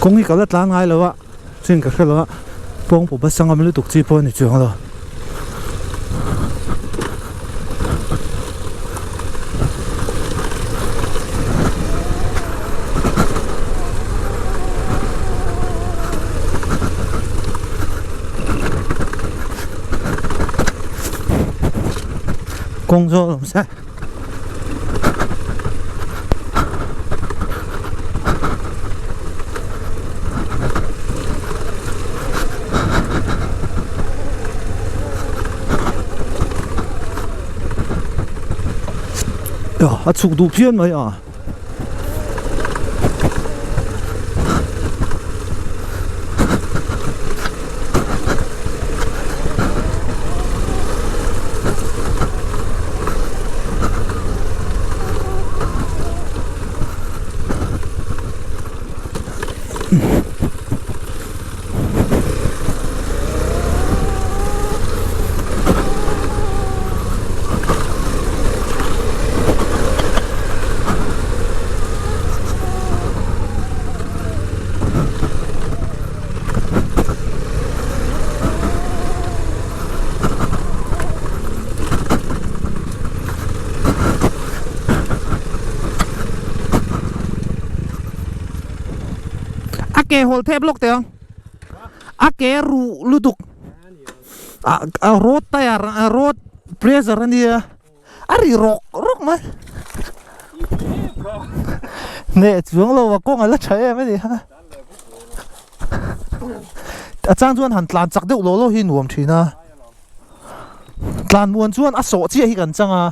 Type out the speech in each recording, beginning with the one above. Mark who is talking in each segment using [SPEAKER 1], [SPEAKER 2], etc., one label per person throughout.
[SPEAKER 1] Kawng hi ka la tlan ngai lo a, chin ka hre lo a, pawng pawh basa ngam lutuk chi pawh a ni chuang lo. Kawng zawk awm se. A chhuk duh phian mai a. A ke hawl thep lawk teh ang a ke ruh lutuk a road tyre a road pressure a nia a ri rawk rawk mai hneh chuang lo a kawng a la tha em a ni a a chang chuan han tlan chak deuh lawh lawh hi nuam thin a tlan muan chuan a sawh chiah hi kan chang a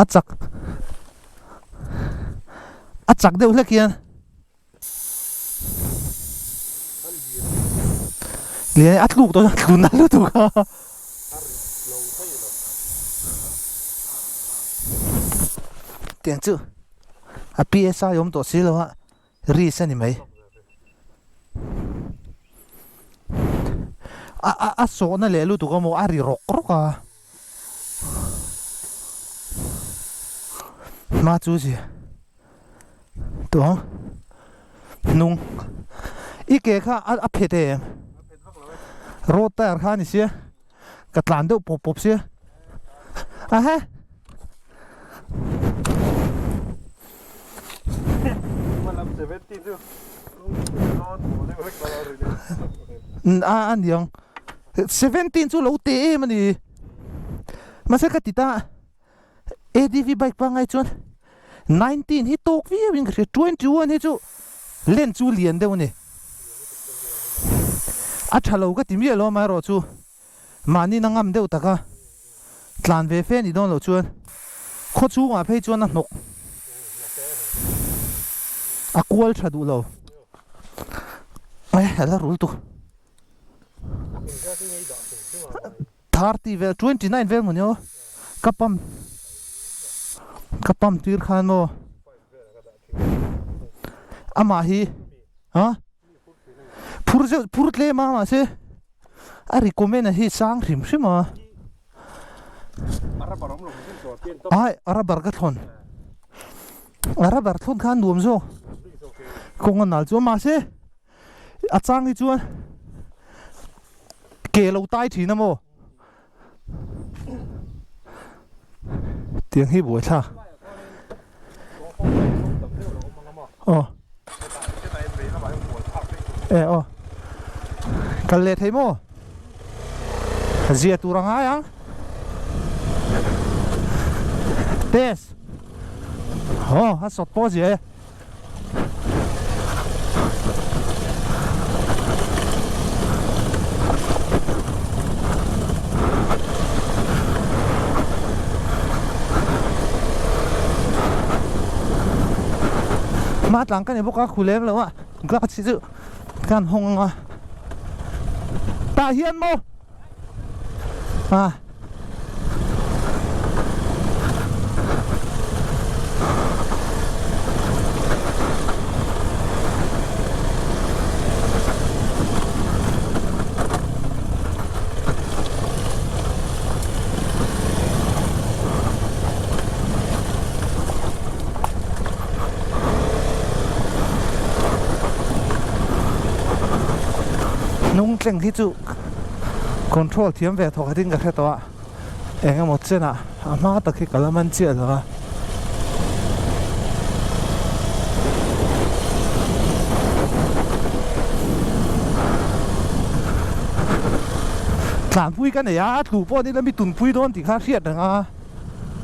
[SPEAKER 1] a chak a chak deuh hlek hian. Lian a tluk dawn a tlun a lutuk a. Tiang chu a PSI awm tawh si lo a risk a ni mai. A a a sawhna leh lutuk a maw a ri rawk rawk a. Hma chu zia. Tuang hnung i ke kha a phet em road tyre kha a ni sia ka tlan deuh pawp pawp sia a he a a niang 17 chu lo te em a ni mahse ka ti ta. ADV bike pangngai chuan 19 hi tawk viau in ka hria 21 hi chu len chu lian deuh a ni a tha lo ka ti miah lo amaherawh chu mahni na ngam deuh taka tlan ve fe ni dawn loh chuan khaw chhungah phei chuan a hnawk a kual tha duh lo eh a la rul tu. 30 vel 29 vel maw ni aw ka pump ka pump tir khan maw amah hi ha phur zeuh phur tlem a mahse a recommend a hi sang hrim hrim a ai a rubber ka thlawn a rubber thlawn khan nuam zawk kawng a nal chu mahse A chang hi chuan ke lo tai thin a maw? Tiang hi buai thlak. Aw. E aw. Kal leh thei maw? Zia tur a ngai ang. Test. Aw, a sawt pawh a zia e. Hma tlang ka ni bawk a khu lem lo a glass hi chu kan hawng ang a tah hian maw ah. Hnung tleng hi chu control thiam ve thawk khatin ka hre tawh a, eng emaw chenah a hma tak hi ka la man chiah lo a. Tlanpui ka nei a, tlu pawh ni la mi tunpui dawn tih kha a hriat reng a,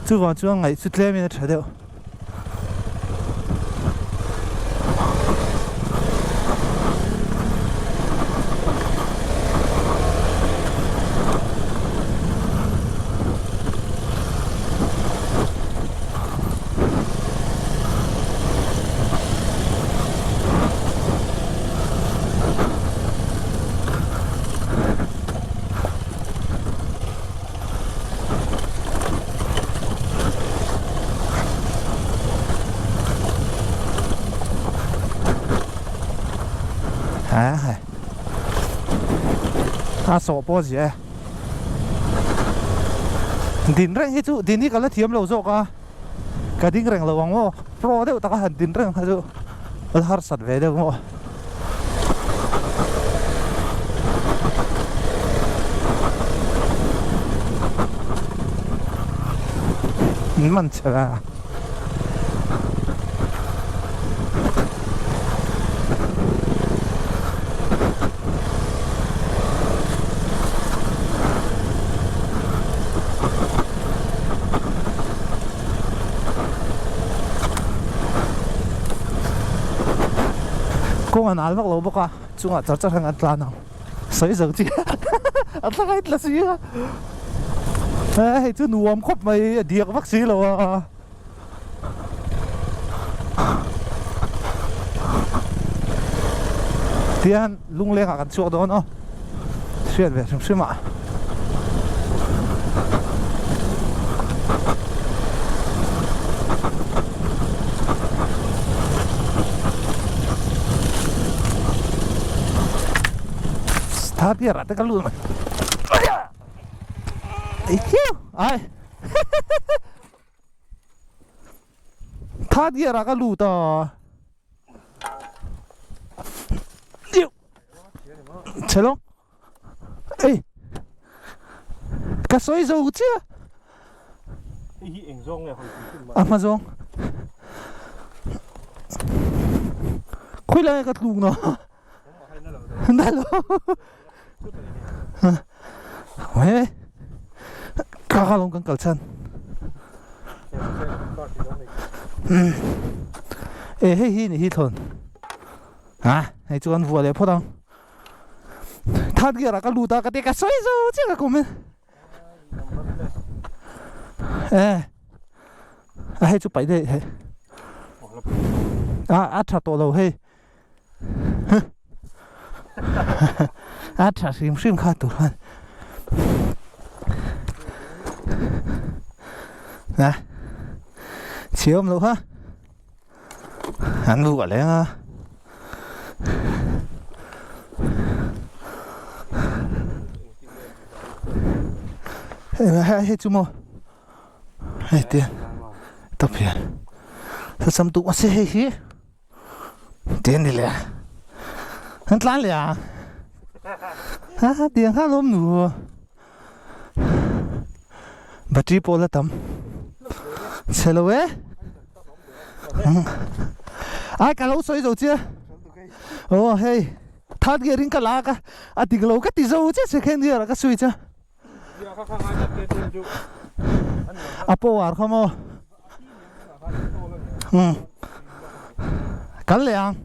[SPEAKER 1] chuvang chuan ngaih chu tlemin a tha deuh. A sawh pawh a ziah e din reng hi chu din hi ka la thiam lo zawk a ka ding reng lo ang maw pro deuh taka han din reng kha chu a la harsat ve deuh maw. Man chhe la. Kawng a nal vak lo bawk a chungah char char hian an tlan ang sawi zo chi a thla kai tla si a he hei chu nuam khawp mai a diak vak si lo a. Tihian lungleng ah kan chhuak dawn aw hriat ve hrim hrim ah. Third gear ah te ka lut mai ai Third gear ah ka lut a Chhelo Ei Ka sawi zo chiah
[SPEAKER 2] Hei hi eng zawng nge hawi tih hrim
[SPEAKER 1] A hma zawng Khawi lai ka tluk na Na lo He Ka ka lawm kan kal chhan E hei hi ni hi thlawn Ha hei chu kan vuah leh phawt ang Third gear ah ka lut a ka ti ka sawi zo chiah ka comment E a hei chu paih daih hei a a tha tawh lo hei A tha hrim hrim kha tur khan Na Chhe awm loh kha An lu a leng a Hei chu maw Hei te Tawp hian Sasam tuk mahse hei hi Tiang ni leh an tlan leh a ha tiang kha lawm nu battery pawh la tam chhe lo e ai ka lo sawi zo che aw hei third gear in ka la ka a dik lo ka ti zo che second gear ah ka switch a a power kha maw umm kal leh ang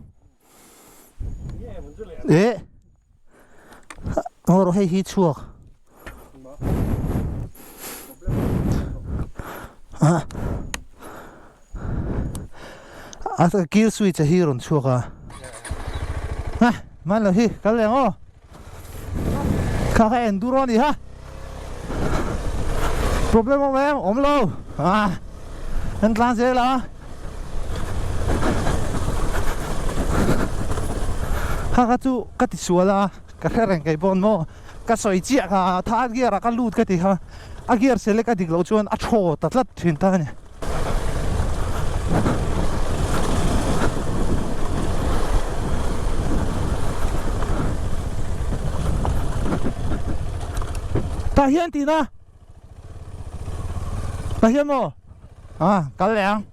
[SPEAKER 1] eh ngaw rawh hei hi chhuak ah a kill switch a hi rawn chhuak a ah man lo hi kal leh ang aw kha kha enduro a ni ha problem awm em awm lo ah an tlan zel a kha kha chu ka ti sual a ka hre reng kei pawn maw ka sawi chiah kha third gear ah ka lut ka ti kha a gear select a dik loh chuan a thaw ta tlat thin ta a ni. Tah hian tihna Tah hian maw Ah kal leh ang.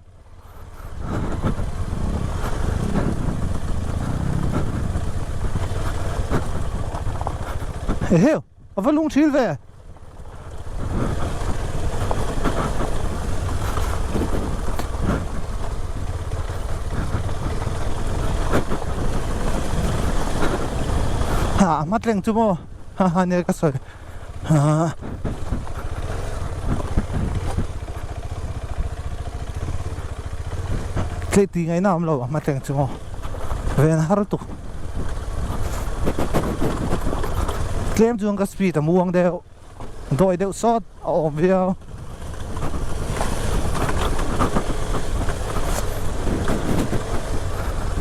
[SPEAKER 1] Eheu a va lung thil ve. Ha a hmatleng chu maw ha ha nia ka sawi ha. Tleh tih ngaihna a awm lo a hmatleng chu maw ven har tuk. Tlem chuan ka speed a muang deuh dawi deuh sawt a awm viau.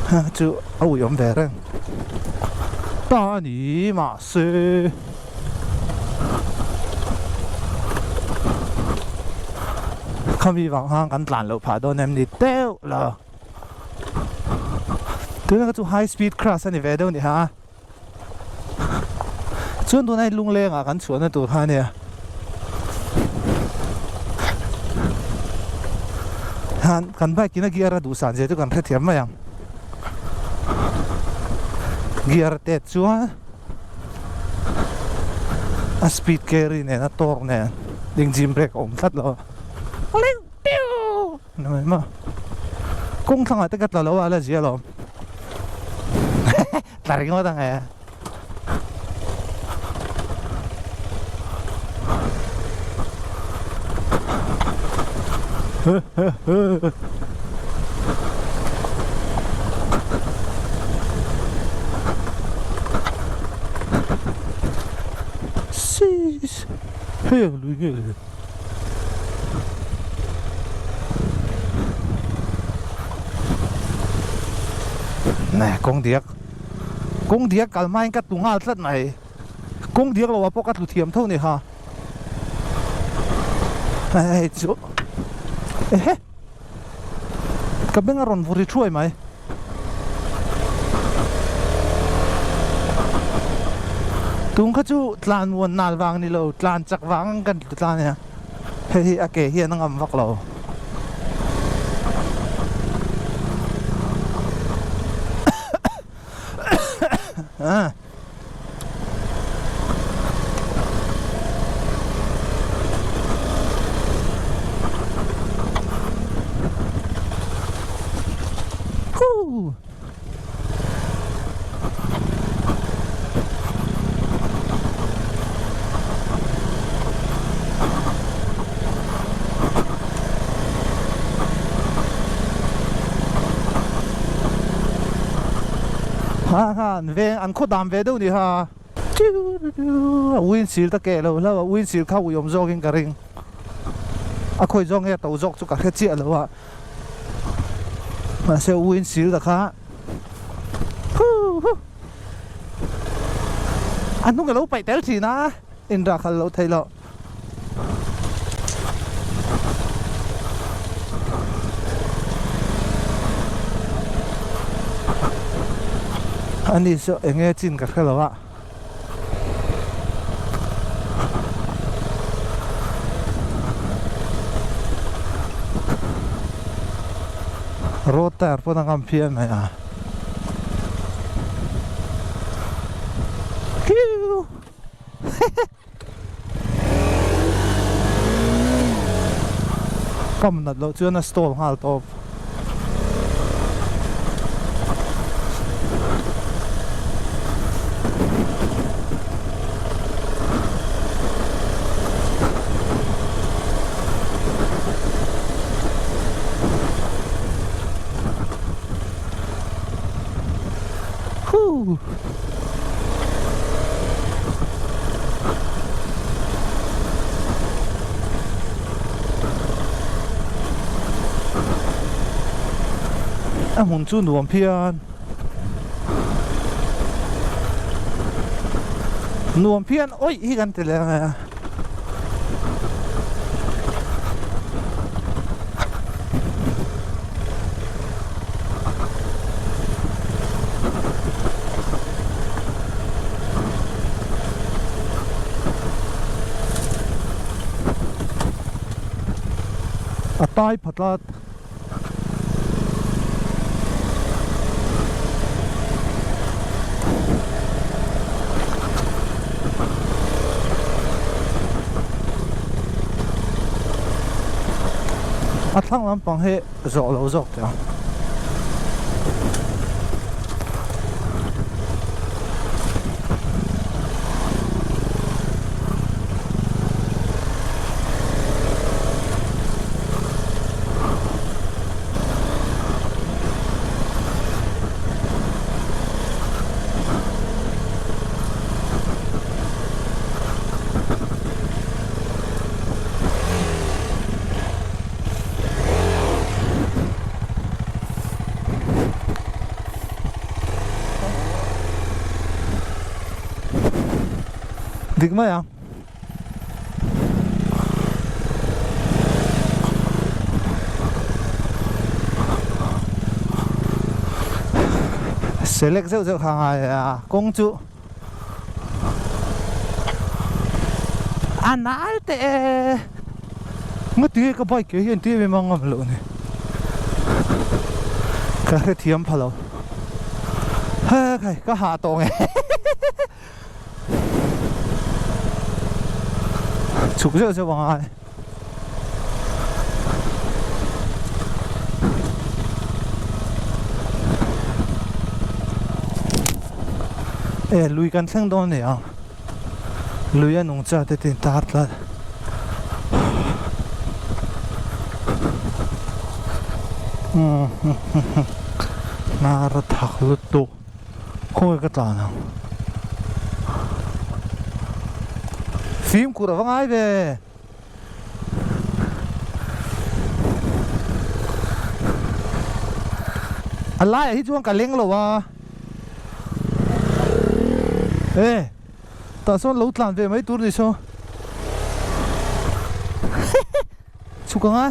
[SPEAKER 1] Ha chu a ui awm ve reng ta a ni mahse khami vang khan kan tlan loh phah dawn em ni deuh lo. Tuna kha chu high speed crash a ni ve deuh a ni ha. Chuan tuna hei lungleng ah kan chhuahna tur kha a nia. Han kan bike in a gear a duhsan zia chu kan hrethiam mai ang. Gear tet chuan a speed carry nen a torque nen engine brake a awm tlat lo a. Ni maw kawng thlangah te ka tla lo a la zia alawm tla ringawt ang e. Sis hei ang lui nge le. Nè kawng diak kawng diak kal hmain ka tlu nghal tlat mai kawng diak lo ah pawh ka tlu thiam tho ni ha hei chu ehe ka beng a rawn vuri thuai mai. Tung kha chu tlan muan nal vang ni lo tlan chak vang kan tlu tlan ania hei hi a ke hian a ngam vak lo. Huu. Ha ha an veng an khaw dam ve deuh ni ha a windshield a keh lo hlauh a windshield kha ui awm zawk in ka ring a khawi zawk nge a to zawk chu ka hre chiah lo a mahse windshield a kha hu hu a hnung alo paih tel thin a inrah khalh loh theih loh. Ani chu eng nge chin ka hre lo a. Road tyre pawn a ngam phian mai a. Khiu. Pump nat loh chuan a stall nghal tawp. Whoo! A hmun chu nuam phian nuam phian awih hi kan ti leh ang e a. Tai pha tlat. A thlang lampang hi zawh lo zawk teh ang. Dik mai ang. Select zeuh zeuh kha ngai a kawng chu a nal teh e ngati ka bike ke hian tir em a ngam loh ni ka hrethiam pha lo he khai ka hah tawh nge. Chhuk zeuh zeuh a ngai. E lui kan thleng dawn ni ang. Lui a nung cha te tin tar tlat. Hnar a thak lutuk. Khawi ka tlan ang. Fimkhur a va ngai ve. A laiah hi chuan ka leng lo a. E tah sawn lo tlan ve mai tur ni saw. Chhuk ang a.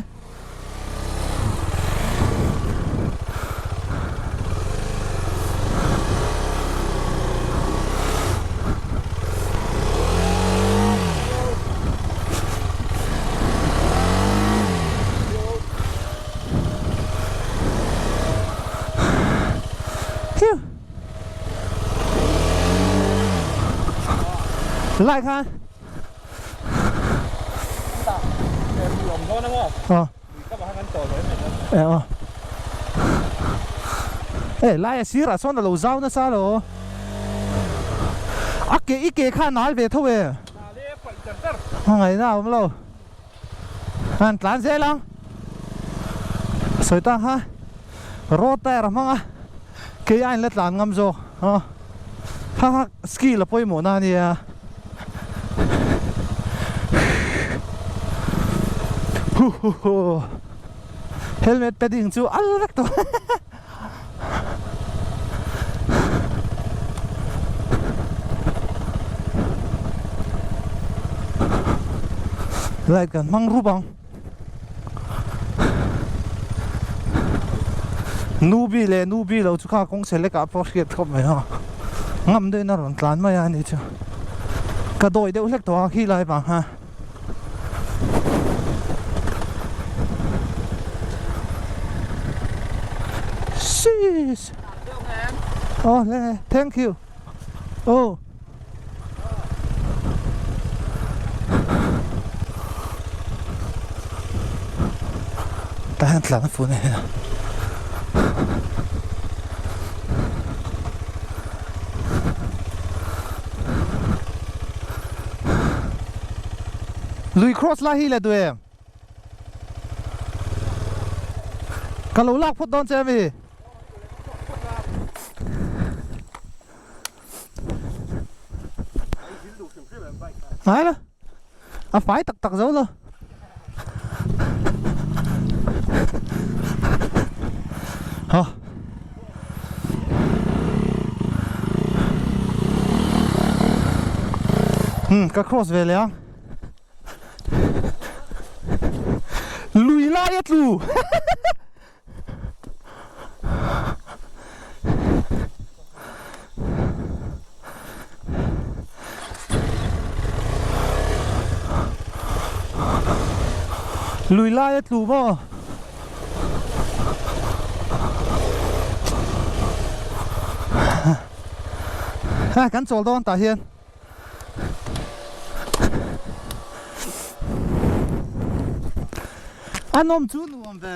[SPEAKER 1] Lai khan Hei lai a sirah sawn a lo zau nasa lo a ke i ke kha a nal ve tho e a ngaihna a awm lo an tlan zel ang sawi ta kha road tyre a hmang a kei a inla tlan ngam zawk a ha ha skill a pawimawh na ania hu hu hu helmet padding chu al vek tawh light kan hmang rup ang. Nubi leh nubi lo chu kha kawng select ah pawh hriat khawp mai a ngam deuhin a rawn tlan mai a ni chu ka dawi deuh hlek tawh a khi lai vang ha Sheesh Oh thank you Oh Tah hian tlan a fuh nen a. Lui cross lai hi le duh em? Ka lo lak phawt dawn che ami? Ngai lo a fai tak tak zo lo ha ka cross ve leh ang lui lai a tlu Lui lai a tlu maw? Kha kan chawl dawn tah hian. A nawm chu nuam ve.